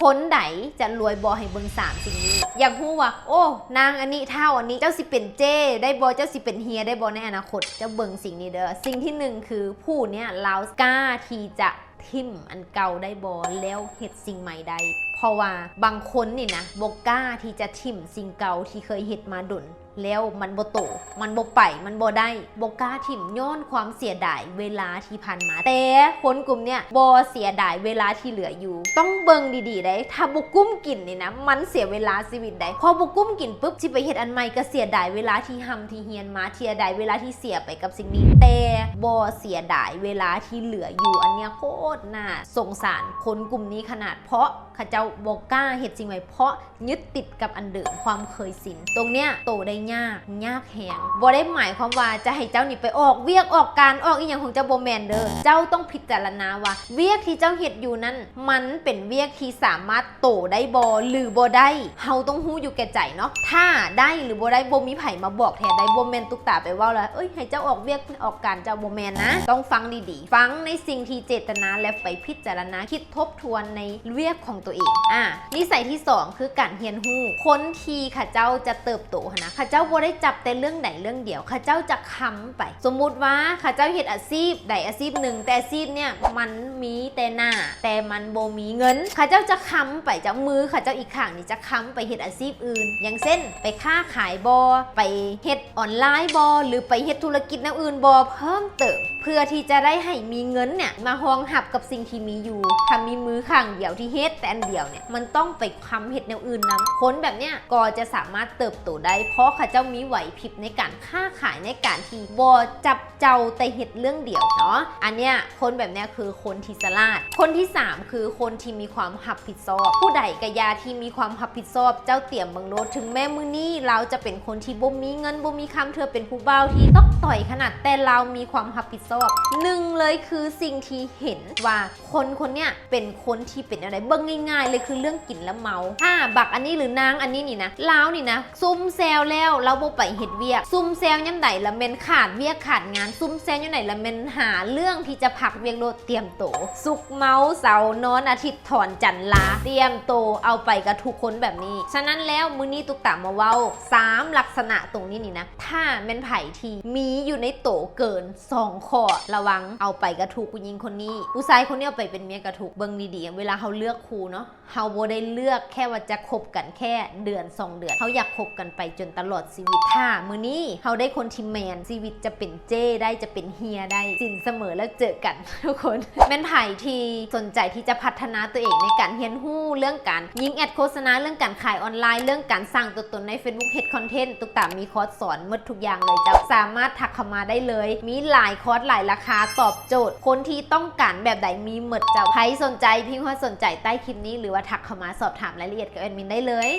ຄົນໃດຈະລວຍບໍ່ ໃຫ້ເບິ່ງສາມສິ່ງນີ້. ຢາກຮູ້ວ່າ ໂອ້ ນາງອັນນີ້ ທ້າວອັນນີ້ ເຈົ້າຊິເປັນເຈ້ໄດ້ບໍ່ ເຈົ້າຊິເປັນເຮຍໄດ້ບໍ່ໃນອະນາຄົດ? ເຈົ້າເບິ່ງສິ່ງນີ້ເດີ້. ສິ່ງທີໜຶ່ງຄື ຜູ້ເນີ້ຍລາວກ້າທີ່ຈະຖິ້ມອັນເກົ່າໄດ້ບໍ່ ແລ້ວເຮັດສິ່ງໃໝ່ໄດ້. ເພາະວ່າບາງຄົນນີ້ນະ ບໍ່ກ້າທີ່ຈະຖິ້ມສິ່ງເກົ່າທີ່ເຄີຍເຮັດມາດົນ ແລ້ວມັນບໍ່ໂຕ, ມັນບໍ່ໄປ, ມັນບໍ່ໄດ້, ບໍ່ກ້າຖິ້ມ ຍ້ອນຄວາມເສຍດາຍເວລາທີ່ຜ່ານມາ. ແຕ່ຄົນກຸ່ມເນີ້ຍບໍ່ເສຍດາຍເວລາທີ່ເຫຼືອຢູ່. ຕ້ອງເບິ່ງດີໆເດ້, ຖ້າບໍ່ກຸ້ມກິນນີ້ນະ ມັນເສຍເວລາຊີວິດໃດ໋. ພໍບໍ່ກຸ້ມກິນປຶບ ຊິໄປເຮັດອັນໃໝ່ ກໍເສຍດາຍເວລາທີ່ຮ່ຳທີ່ຮຽນມາ, ເສຍດາຍເວລາທີ່ເສຍໄປກັບສິ່ງນີ້, ແຕ່ບໍ່ເສຍດາຍເວລາທີ່ເຫຼືອຢູ່. ອັນເນີ້ຍໂຄດໜ້າສົງສານຄົນກຸ່ມນີ້ຂະໜາດ, ເພາະເຂົາເຈົ້າບໍ່ກ້າເຮັດສິ່ງໃໝ່ ເພາະ ຍຶດຕິດກັບອັນເດີມ ຄວາມເຄີຍຊິນ. ຕົງເນີ້ຍໂຕໄດ້ຍາກ, ຍາກແຮງ. ບໍ່ໄດ້ໝາຍຄວາມວ່າຈະໃຫ້ເຈົ້ານີ້ໄປອອກວຽກອອກການ ອອກອີ່ຫຍັງຂອງເຈົ້າ, ບໍ່ແມ່ນເດີ້. ເຈົ້າຕ້ອງພິຈາລະນາວ່າ ວຽກທີ່ເຈົ້າເຮັດຢູ່ນັ້ນ ມັນເປັນວຽກທີ່ສາມາດໂຕໄດ້ບໍ່ ຫຼື ບໍ່ໄດ້. ເຮົາຕ້ອງຮູ້ຢູ່ແກ່ໃຈເນາະ, ຖ້າໄດ້ ຫຼື ບໍ່ໄດ້ ບໍ່ມີໃຜມາບອກແທນໄດ້. ບໍ່ແມ່ນຕຸກຕາໄປເວົ້າລະ ເອີຍ ໃຫ້ເຈົ້າອອກວຽກອອກການເຈົ້າ, ບໍ່ແມ່ນນະ. ຕ້ອງຟັງດີໆ, ຟັງໃນສິ່ງທີ່ເຈດຕະນາ ແລະ ໄປພິຈາລະນາ ຄິດ ທົບທວນໃນວຽກຂອງຕົວເອງ. ອາ ນິໄສທີສອງ ຄືການຮຽນຮູ້. ຄົນທີ່ເຂົາເຈົ້າຈະເຕີບໂຕຫັ້ນນະ ເຂົາເຈົ້າບໍ່ໄດ້ຈັບແຕ່ເລື່ອງໃດເລື່ອງດຽວ, ເຂົາເຈົ້າຈະຄຳໄປ. ສົມມຸດວ່າເຂົາເຈົ້າເຮັດອາຊີບໃດອາຊີບໜຶ່ງ, ແຕ່ອາຊີບເນີ້ຍມັນມີແຕ່ໜ້າ ແຕ່ມັນບໍ່ມີເງິນ, ເຂົາເຈົ້າຈະຄຳໄປ, ຈະ ມືເຂົາເຈົ້າອີກຂ້າງນີ້ຈະຄຳໄປເຮັດອາຊີບອື່ນ, ຢ່າງເຊັ່ນ ໄປຄ້າຂາຍບໍ, ໄປເຮັດອອນລາຍບໍ ຫຼື ໄປເຮັດທຸລະກິດແນວອື່ນບໍ ເພີ່ມເຕີມ. ເພື່ອທີ່ຈະໄດ້ໃຫ້ມີເງິນເນີ້ຍມາຮອງຮັບກັບສິ່ງທີ່ມີຢູ່. ຖ້າມີມືຂ້າງດຽວທີ່ເຮັດແຕ່ອັນດຽວເນີ້ຍ ມັນຕ້ອງໄປຄຳເຮັດແນວອື່ນນຳ. ຄົນແບບເນີ້ຍກໍຈະສາມາດເຕີບໂຕໄດ້ ເພາະເຂົາເຈົ້າມີໄຫວພິບໃນການຄ້າຂາຍ ໃນການທີ່ບໍ່ຈັບເຈົ້າແຕ່ເຮັດເລື່ອງດຽວເນາະ. ອັນເນີ້ຍ ຄົນແບບເນີ້ຍຄືຄົນທີ່ສະຫຼາດ. ຄົນທີສາມ ຄືຄົນທີ່ມີຄວາມຮັບຜິດຊອບ. ຜູ້ໃດກະຢ່າທີ່ມີຄວາມຮັບຜິດຊອບ ເຈົ້າຕຽມເບິ່ງໂລດ. ເຖິງແມ້ມື້ນີ້ລາວຈະເປັນຄົນທີ່ບໍ່ມີເງິນບໍ່ມີຄຳ, ເທື່ອເປັນຜູ້ບ່າວທີ່ຕົກຕ່ອຍຂະໜາດ, ແຕ່ລາວມີຄວາມຮັບຜິດຊອບ. ໜຶ່ງເລີຍຄືສິ່ງທີ່ເຫັນວ່າຄົນຄົນເນີ້ຍເປັນຄົນທີ່ເປັນແນວໃດ. ເບິ່ງງ່າຍໆເລີຍ ຄືເລື່ອງກິນແລ້ວເມົາ. ຖ້າບັກອັນນີ້ ຫຼື ນາງອັນນີ້ນີ້ນະ ລາວນີ້ນະ ຊຸມແຊວແລ້ວ ລາວບໍ່ໄປເຮັດວຽກ. ຊຸມແຊວຍາມໃດລະແມ່ນຂາດວຽກຂາດງານ, ຊຸມແຊວຍາມໃດລະແມ່ນຫາເລື່ອງທີ່ຈະພັກວຽກໂລດ. ຕຽມໂຕ ສຸກເມົາ ເສົານອນ ອາທິດຖອນ ຈັນລາ. ຕຽມໂຕເອົາໄປກະທຸກຄົນແບບນີ້. ສະນັ້ນແລ້ວ ມື້ນີ້ຕຸກຕາມາເວົ້າສາມລັກສະນະຕົງນີ້ນີ້ນະ ຖ້າແມ່ນໃຜທີ່ມີຢູ່ໃນໂຕເກີນສອງຂໍ້ ລະວັງເອົາໄປກະທຸກຜູ້ຍິງຄົນນີ້, ຜູ້ຊາຍຄົນນີ້ເອົາໄປເປັນເມຍກະທຸກ. ເບິ່ງດີໆ ເວລາເຮົາເລືອກຄູ່ເນາະ ເຮົາບໍ່ໄດ້ເລືອກແຄ່ວ່າຈະຄົບກັນແຄ່ເດືອນສອງເດືອນ, ເຮົາຢາກຄົບກັນໄປຈົນຕະຫຼອດຊີວິດ. ຖ້າມື້ນີ້ເຮົາໄດ້ຄົນທີ່ແມ່ນ, ຊີວິດຈະເປັນເຈ້ໄດ້, ຈະເປັນເຮຍໄດ້. ສິນສະເໝີແລ້ວເຈີກັນທຸກຄົນ. ແມ່ນໃຜທີ່ສົນໃຈທີ່ຈະພັດທະນາຕົວເອງໃນການຮຽນຮູ້ເລື່ອງການຍິງແອດໂຄສະນາ, ເລື່ອງການຂາຍອອນລາຍ, ເລື່ອງການສ້າງຕົວຕົນໃນ Facebook, ເຮັດຄອນເທັນ, ຕຸກຕາມີຄອສສອນໝົດທຸກຢ່າງເລີຍເຈົ້າ. ສາມາດທັກເຂົ້າມາໄດ້ເລີຍ, ມີຫຼາຍຄອສຫຼາຍລາຄາຕອບໂຈດ. ຄົນທີ່ຕ້ອງການແບບໃດມີໝົດເຈົ້າ. ໃຜສົນໃຈພິມຄຳວ່າສົນໃຈໃຕ້ຄລິບນີ້ ຫຼືວ່າທັກເຂົ້າມາສອບຖາມລາຍລະອຽດກັບແອດມິນໄດ້ເລີຍ.